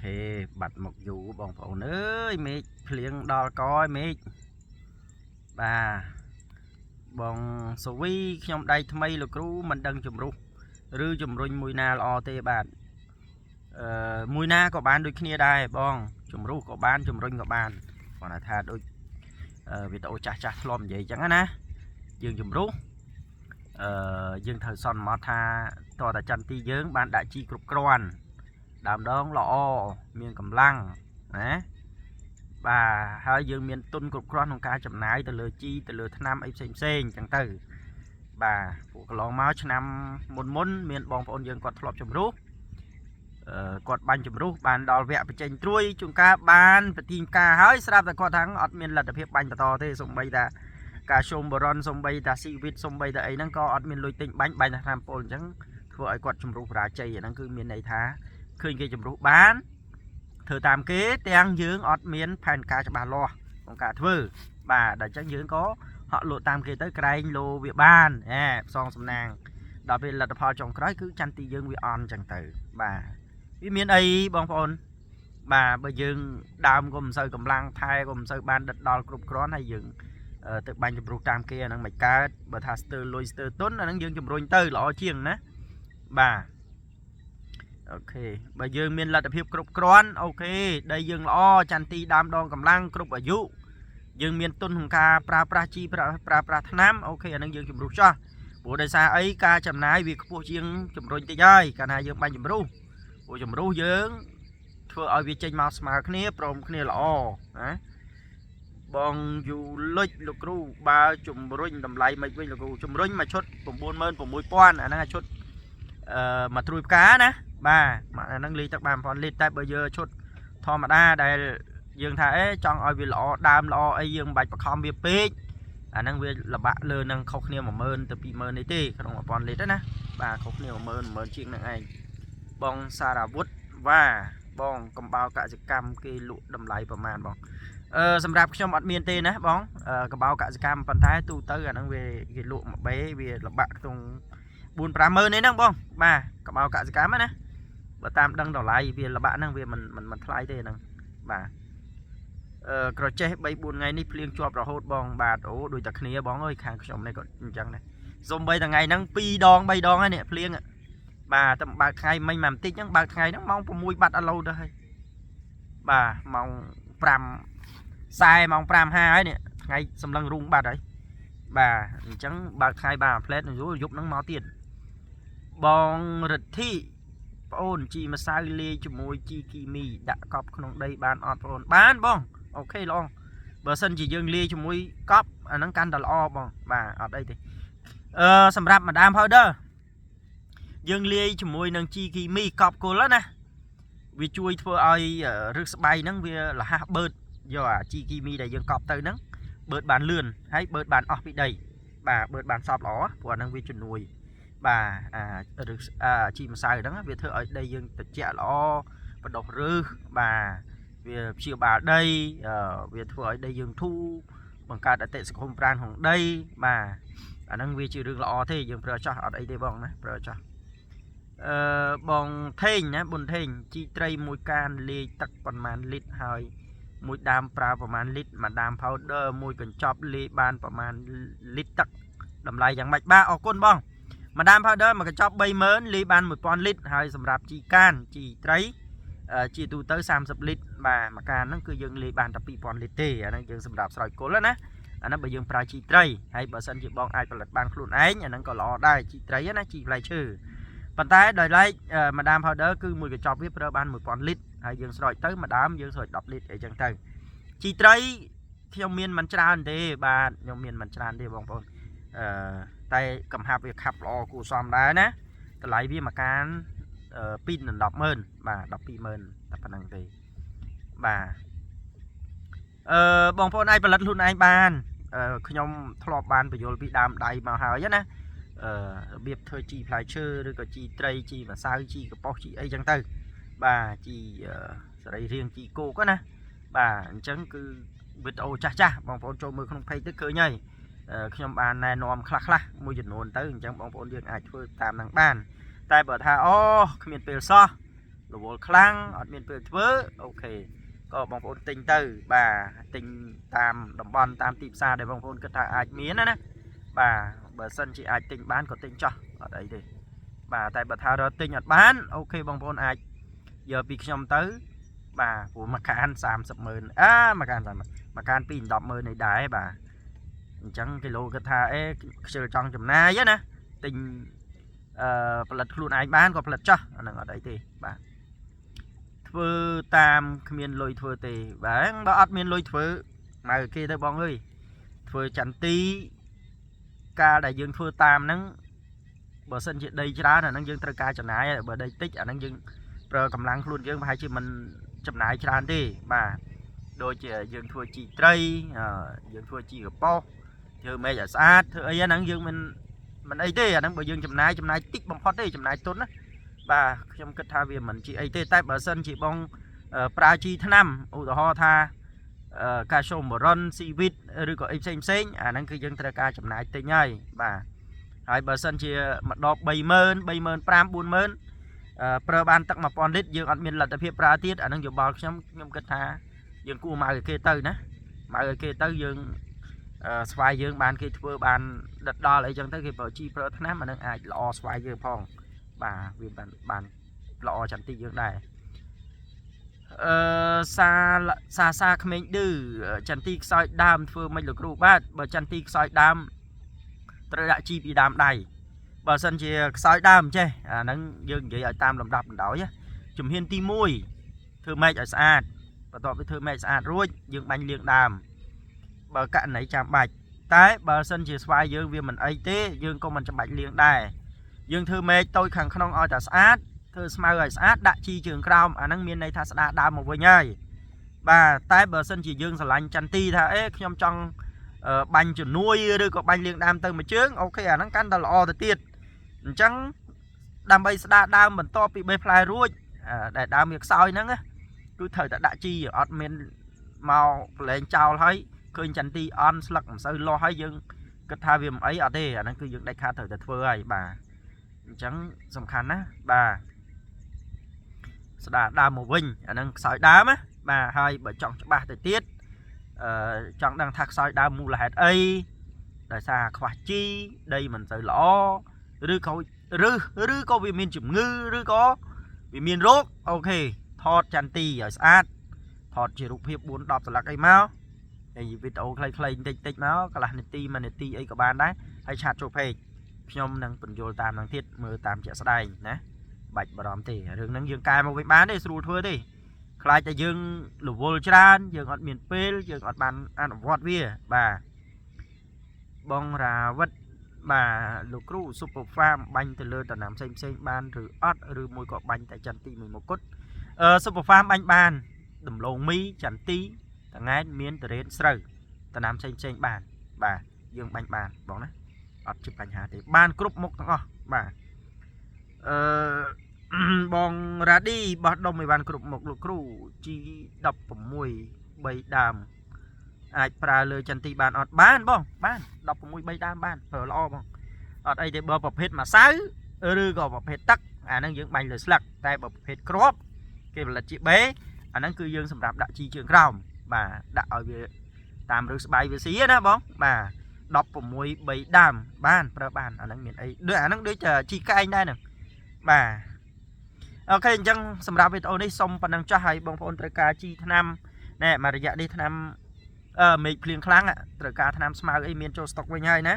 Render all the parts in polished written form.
ខេបាត់មកយូរបងប្អូនអើយមេឃភ្លៀងដល់កហើយមេឃបាទបងសូវីខ្ញុំដៃថ្មីលោកគ្រូមិនដឹងជំរុះឬជំរុញមួយណាល្អទេបាទអឺមួយណាក៏បានដូចគ្នាដែរបងជំរុះក៏បានជំរុញក៏បានគាត់ថាដូចវីដេអូចាស់ចាស់ធ្លាប់និយាយអញ្ចឹងណាយើងជំរុះអឺយើងត្រូវសន្មតថាតើតាចន្ទទីយើងបានដាក់ជីគ្រប់គ្រាន់ ដើមដងល្អមានកម្លាំងណាបាទហើយយើងមានទុនគ្រប់គ្រាន់ក្នុងការចំណាយទៅលើជីទៅលើថ្នាំអីផ្សេងផ្សេងអញ្ចឹងទៅបាទពួកកន្លងមកឆ្នាំមុនមុនមានបងប្អូនយើងគាត់ធ្លាប់ជំរុះអឺគាត់បាញ់ជំរុះបានដល់វគ្គបញ្ចេញត្រួយជួនកាលបានប្រទីមការហើយស្រាប់តែគាត់ថាអត់មានលទ្ធភាពបាញ់បន្តទេសំបីតាកាល់ស្យូមបូរ៉ុនសំបីតាស៊ីវិតសំបីតាអីហ្នឹងក៏អត់មានលុយទិញបាញ់បាញ់តែថ្នាំពុលអញ្ចឹងធ្វើឲ្យគាត់ជំរុះបរាជ័យអាហ្នឹងគឺមានន័យថា ឃើញគេជំរុះបានធ្វើតាមគេទាំងយើងអត់មានផែនការច្បាស់លាស់ក្នុងការធ្វើបាទដល់អញ្ចឹងយើងក៏ហក់លក់តាមគេទៅក្រែងលោវាបានហែផ្សងសំណាងដល់ពេលលទ្ធផលចុងក្រោយគឺចន្ទទីយើងវាអន់អញ្ចឹងទៅបាទវាមានអីបងប្អូនបាទបើយើងដើមក៏មិនសូវកម្លាំងថែក៏មិនសូវបានដិតដល់គ្រប់គ្រាន់ហើយយើងទៅបាញ់ជំរុះតាមគេអាហ្នឹងមិនកើតបើថាស្ទើរលុយស្ទើរទុនអាហ្នឹងយើងជំរុញទៅល្អជាងណាបាទ OK បើយើងមានលទ្ធភាពគ្រប់គ្រាន់ OK ដីយើងល្អចន្ទទីដើមដងកម្លាំងគ្រប់អាយុយើងមានទុនក្នុងការប្រើប្រាស់ជីប្រើប្រើប្រាស់ថ្នាំ OK អានឹងយើងជំរុះចោះព្រោះដោយសារអីការចំណាយវាខ្ពស់ជាងជំរុញតិចហើយកាលណាយើងបាញ់ជំរុះព្រោះជំរុះយើងធ្វើឲ្យវាចេញមកស្មើគ្នាព្រមគ្នាល្អណាបងយូលុចលោកគ្រូបើជំរុញតម្លៃមិនវិញលោកគ្រូជំរុញមួយឈុត96000អាហ្នឹងអាឈុតអឺមួយត្រួយផ្កាណា បាទអាហ្នឹងលីទឹកបាន1000លីត្រតែបើយើងឈុតធម្មតាដែលយើងថាអេចង់ឲ្យវាល្អដើមល្អអីយើងមិនបាច់បខំវាពេកអាហ្នឹងវាលបាក់លើនឹងខុសគ្នា10000ទៅ20000នេះទេក្នុង1000លីត្រណាបាទខុសគ្នា10000 10000ជាងហ្នឹងឯងបងសារ៉ាវុធវ៉ាបងកំបោរកសិកម្មគេលក់តម្លៃប្រមាណបងអឺសម្រាប់ខ្ញុំអត់មានទេណាបងកំបោរកសិកម្មប៉ុន្តែទូទៅអាហ្នឹងវាគេលក់មួយបេវាលបាក់ក្នុង4 50000នេះហ្នឹងបងបាទកំបោរកសិកម្មណា បើតាមដឹងតម្លៃវាលបាក់ហ្នឹងវាមិនមិនមិនថ្លៃទេហ្នឹងបាទអឺក្រចេះ3 4ថ្ងៃនេះភ្លៀងជាប់រហូតបងបាទអូដូចតែគ្នាបងអើយខាងខ្ញុំនេះក៏អញ្ចឹងដែរសំបីថ្ងៃហ្នឹង2ដង3ដងហើយនេះភ្លៀងបាទតែបើកថ្ងៃមិញមកបន្តិចហ្នឹងបើកថ្ងៃហ្នឹងម៉ោង6បាត់អាឡូទៅហើយបាទម៉ោង5 40ម៉ោង5 50ហើយនេះថ្ងៃសម្លឹងរូងបាត់ហើយបាទអញ្ចឹងបើកថ្ងៃបានផ្លែតយប់ហ្នឹងមកទៀតបងរិទ្ធី ប្អូនជីម្សៅលាយជាមួយជីគីមីដាក់កប់ក្នុងដីបានអត់ប្អូនបានបង OK ល្អបើសិនជាយើងលាយជាមួយកប់អាហ្នឹងកាន់តែល្អបងបាទអត់អីទេអឺសម្រាប់ម្ដាម powder យើងលាយជាមួយនឹងជីគីមីកប់គល់ណាវាជួយធ្វើឲ្យរឹសស្បៃហ្នឹងវាលះបឺតយកអាជីគីមីដែលយើងកប់ទៅហ្នឹងបឺតបានលឿនហើយបឺតបានអស់ពីដីបាទបឺតបានសពល្អព្រោះអាហ្នឹងវាជំនួយ បាទអាឬអាជីម្សៅហ្នឹងវាធ្វើឲ្យដីយើងត្រជាក់ល្អបដុះរឹសបាទវាព្យាបាលដីវាធ្វើឲ្យដីយើងធូរបង្កើតអតិសង្គមប្រាណក្នុងដីបាទអាហ្នឹងវាជារឿងល្អទេយើងប្រើចោះអត់អីទេបងណាប្រើចោះអឺបងថេងណាប៊ុនថេងជីត្រីមួយកានលាយទឹកប្រមាណលីត្រហើយមួយដើមប្រើប្រមាណលីត្រមួយដើម powder មួយកញ្ចប់លាយបានប្រមាណលីត្រទឹកតម្លៃយ៉ាងម៉េចបាទអរគុណបង ម្ដាម powder មួយកញ្ចប់30000លាយបាន1000លីត្រហើយសម្រាប់ជីកានជីត្រីជាទូទៅ30លីត្របាទមួយកានហ្នឹងគឺយើងលាយបានតែ2000លីត្រទេអាហ្នឹងយើងសម្រាប់ស្រោចគល់ណាអាហ្នឹងបើយើងប្រើជីត្រីហើយបើសិនជាបងអាចផលិតបានខ្លួនឯងអាហ្នឹងក៏ល្អដែរជីត្រីណាជីផ្លែឈើប៉ុន្តែដោយឡែកម្ដាម powder គឺមួយកញ្ចប់វាប្រើបាន1000លីត្រហើយយើងស្រោចទៅម្ដាមយើងស្រោច10លីត្រអីចឹងទៅជីត្រីខ្ញុំមានមិនច្រើនទេបាទខ្ញុំមានមិនច្រើនទេបងប្អូនអឺតែកំហាប់វាខាប់ល្អគួរសមដែរណាតម្លៃវាមួយកាន2ដល់100000បាទ120,000តែប៉ុណ្្នឹងទេបាទអឺបងប្អូនអាចផលិតខ្លួនឯងបានខ្ញុំធ្លាប់បានបញ្យល់ពីដើមដៃមកហើយណាអឺរបៀបធ្វើជីផ្លែឈើឬក៏ជីត្រីជីម្សៅជីកប៉ុសជីអីចឹងទៅបាទជីសរីរាង្គជីគោកណាបាទអញ្ចឹងគឺវីដេអូចាស់ចាស់បងប្អូនចូលមើលក្នុង page ទៅឃើញហើយខ្ញុំបានណែនាំខ្លះខ្លះមួយចំនួនទៅអញ្ចឹងបងប្អូនយើងអាចធ្វើតាមនឹងបានតែបើថាអូគ្មានពេលសោះ រវល់ខ្លាំងអត់មានពេលធ្វើ OK ក៏បងប្អូនទិញទៅបាទទិញតាមតំបន់តាមទីផ្សារដែលបងប្អូនគិតថាអាចមានណាណាបាទបើសិនជាអាចទិញបានក៏ទិញចោះអត់អីទេបាទតែបើថារកទិញអត់បាន OK បងប្អូនអាចយកពីខ្ញុំទៅបាទព្រោះមួយកាន30ម៉ឺនអាមួយកាន30មួយកាន2 10ម៉ឺននេះដែរបាទអញ្ចឹងគីឡូគិតថាអេខ្ជិលចង់ចំណាយណាទិញអឺផលិតខ្លួនឯងបានក៏ផលិតចោះអាហ្នឹងអត់អីទេបាទធ្វើតាមគ្មានលុយធ្វើទេបាទបើអត់មានលុយធ្វើមកគេទៅបងអើយធ្វើចន្ទីកាលដែលយើងធ្វើតាមហ្នឹងបើសិនជាដីច្រើនអាហ្នឹងយើងត្រូវការចំណាយបើដីតិចអាហ្នឹងយើងប្រើកម្លាំងខ្លួនយើងប្រហែលជាមិនចំណាយច្រើនទេបាទដូចជាយើងធ្វើជីត្រីយើងធ្វើជីកប៉ោះធ្វើមេឃឲ្យស្អាតធ្វើអីហ្នឹងយើងមិនមិនអីទេអាហ្នឹងបើយើងចំណាយចំណាយតិចបំផុតទេចំណាយទុនណាបាទខ្ញុំគិតថាវាមិនជាអីទេតែបើសិនជាបងប្រើជីថ្នាំឧទាហរណ៍ថាកាល់ស្យូមបូរ៉ុនស៊ីវីតឬក៏អីផ្សេងផ្សេងអាហ្នឹងគឺយើងត្រូវការចំណាយទិញហើយបាទហើយបើសិនជាមួយដប30000 35000 40000ប្រើបានទឹក1000លីត្រយើងអត់មានលទ្ធភាពប្រើទៀតអាហ្នឹងយោបល់ខ្ញុំខ្ញុំគិតថាយើងគួរមកឲ្យគេទៅណាមកឲ្យគេទៅយើងស្វាយយើងបានគេធ្វើបានដិតដល់អីចឹងទៅគេប្រើជីប្រើថ្នាំអានឹងអាចល្អស្វាយយើងផងបាទវាបានបានល្អចន្ទីយើងដែរអឺសាសាសាក្មេងឌឺចន្ទីខ្សោយដើមធ្វើមិនលោកគ្រូបាទបើចន្ទីខ្សោយដើមត្រូវដាក់ជីពីដើមដៃបើសិនជាខ្សោយដើមចេះអាហ្នឹងយើងនិយាយឲ្យតាមលំដាប់បណ្ដោយជំហានទី1ធ្វើម៉េចឲ្យស្អាតបន្ទាប់ពីធ្វើម៉េចស្អាតរួចយើងបាញ់លាងដើមបើករណីចាំបាច់តែបើសិនជាស្វាយយើងវាមិនអីទេយើងក៏មិនចាំបាច់លាងដែរយើងធ្វើមែកតូចខាងក្នុងឲ្យតែស្អាតធ្វើស្មៅឲ្យស្អាតដាក់ជីជើងក្រោមអាហ្នឹងមានន័យថាស្ដារដើមមកវិញហើយបាទតែបើសិនជាយើងស្រឡាញ់ចន្ទីថាអេខ្ញុំចង់បាញ់ជំនួយឬក៏បាញ់លាងដើមទៅមួយជើង OK អាហ្នឹងកាន់តែល្អទៅទៀតអញ្ចឹងដើម្បីស្ដារដើមបន្ទាប់ពីបេះផ្លែរួចដែលដើមវាខ្សោយហ្នឹងគឺត្រូវតែដាក់ជីអត់មានមកប្រឡែងចោលហើយឃើញចន្ទីអន់ស្លឹកមិនសូវលាស់ហើយយើងគិតថាវាមិនអីអត់ទេអាហ្នឹងគឺយើងដាច់ខាតត្រូវតែធ្វើហើយបាទអញ្ចឹងសំខាន់ណាបាទស្ដារដើមមកវិញអាហ្នឹងខ្សោយដើមណាបាទហើយបើចង់ច្បាស់ទៅទៀតអឺចង់ដឹងថាខ្សោយដើមមូលហេតុអីដោយសារខ្វះជីដីមិនសូវល្អឬក៏ឬឬក៏វាមានជំងឺឬក៏វាមានរោគ OK ថតចន្ទីឲ្យស្អាតថតជារូបភាព4 10សន្លឹកអីមកហើយវីដេអូខ្លីៗបន្តិចតិចមកកន្លះនាទី1នាទីអីក៏បានដែរហើយ chat ចូល page ខ្ញុំនឹងពន្យល់តាមនឹងទៀតមើលតាមជាក់ស្ដែងណាបាច់បារម្ភទេរឿងហ្នឹងយើងកែមកវិញបានទេស្រួលធ្វើទេខ្លាចតែយើងរវល់ច្រើនយើងអត់មានពេលយើងអត់បានអនុវត្តវាបាទបងរាវិតបាទលោកគ្រូ Super Farm បាញ់ទៅលើដំណាំផ្សេងផ្សេងបានឬអត់ឬមួយក៏បាញ់តែចន្ទីមួយមុខគត់អឺ Super Farm បាញ់បានដំឡូងមីចន្ទីតងែនមានតរេនស្រូវដំណាំផ្សេងផ្សេងបានបាទយើងបាញ់បានបងណាអត់ជាបញ្ហាទេបានគ្រប់មុខទាំងអស់បាទអឺបងរ៉ាឌីបោះដុំឲ្យបានគ្រប់មុខលោកគ្រូ G16 3ដើមអាចប្រើលើចន្ទីបានអត់បានបងបាន16 3ដើមបានប្រើល្អបងអត់អីទេបើប្រភេទម្សៅឬក៏ប្រភេទទឹកអាហ្នឹងយើងបាញ់លើស្លឹកតែបើប្រភេទគ្រាប់គេផលិតជាបេអាហ្នឹងគឺយើងសម្រាប់ដាក់ជីជើងក្រោមបាទដាក់ឲ្យវាតាមរឹសស្បៃវាស៊ីណាបងបាទ16 3ដើមបានប្រើបានអាហ្នឹងមានអីដូចអាហ្នឹងដូចជីកែងដែរហ្នឹងបាទ OK អញ្ចឹងសម្រាប់វីដេអូនេះសូមប៉ុណ្ណឹងចោះហើយបងប្អូនត្រូវការជីថ្នាំណែមួយរយៈនេះថ្នាំអឺមេឃភ្លៀងខ្លាំងត្រូវការថ្នាំស្មៅអីមានចូលស្តុកវិញហើយណា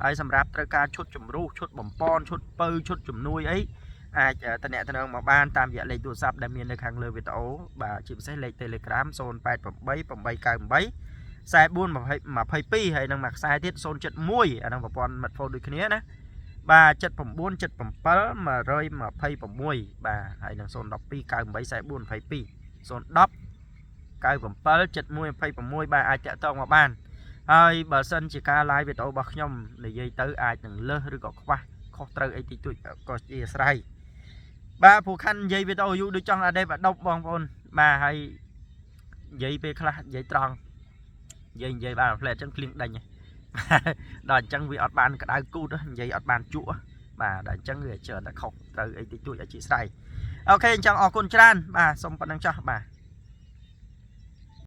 ហើយសម្រាប់ត្រូវការឈុតជំរុះឈុតបំពន់ឈុតពៅឈុតជំនួយអីអាចតំណតំណងមកបានតាមរយៈលេខទូរស័ព្ទដែលមាននៅខាងលើវីដេអូបាទជាពិសេសលេខ Telegram 088 898 44 22ហើយនឹងមួយខ្សែទៀត071អានឹងប្រព័ន្ធមិត្ត phone ដូចគ្នាណាបាទ79 77 126បាទហើយនឹង012 98 44 22 010 97 71 26បាទអាចតាក់ទងមកបានហើយបើសិនជាការ live វីដេអូរបស់ខ្ញុំនិយាយទៅអាចនឹងលើសឬក៏ខ្វះខុសត្រូវអីតិចតួចក៏ជាអាស្រ័យបាទព្រោះខាន់និយាយវីដេអូយូរដូចចង់អាដេបអាដប់បងប្អូនបាទហើយនិយាយពេលខ្លះនិយាយត្រង់និយាយនិយាយបានផ្លែអញ្ចឹងភ្លៀងដេញដល់អញ្ចឹងវាអត់បានក្តៅគូតនិយាយអត់បានជក់បាទដល់អញ្ចឹងវាច្រើនតែខុសត្រូវអីតិចតួចអធិស្ឋាន OK អញ្ចឹងអរគុណច្រើនបាទសូមប៉ុណ្្នឹងចុះបាទ។